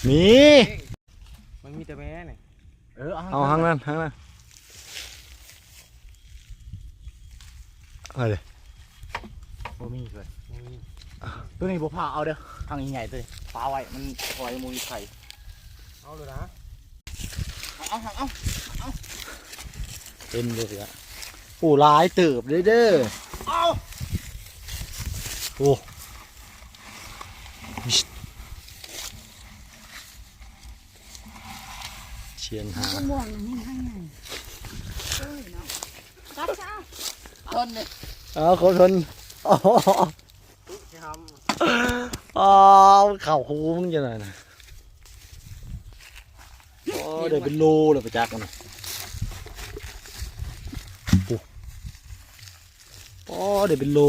ມີ ມັນມີແຕ່ແມ່ນີ້. ເອີ ເອົາ ເອົາຫາງນັ້ນ ຫາງນັ້ນ ເອົາເດ້. ບໍ່ມີເລີຍ ບໍ່ມີ. ຕົວນີ້ບໍ່ພາເອົາເດີ້ ຫາງໃຫຍ່ໆ ຕົວນີ້ພາໄວ້ ມັນ ເພາະວ່າຍັງບໍ່ມີໄຂ່. ເອົາເລີຍນະ ເອົາ ເອົາ ເອົາ ເອົາ ເປັນຢູ່ເທື່ອ. ໂອ້ ຫຼາຍເຕີບເດ້ ເດີ. ເອົາ ໂອ້ ຊຽນຫາ ມ່ວງນີ້ໃຫ້ໃຫຍ່ ໂອ້ຍເນາະ ຕັດຊະ ຄົນນີ້ ເອົາ ຄົນ ຄົນ ອໍ ເຂົ້າຄູມຶງຈັ່ງນັ້ນນະ. ໂອ້ ໄດ້ເປັນໂລແລ້ວປະຈັກນະ. ໂອ້ ໂອ້ ໄດ້ເປັນໂລ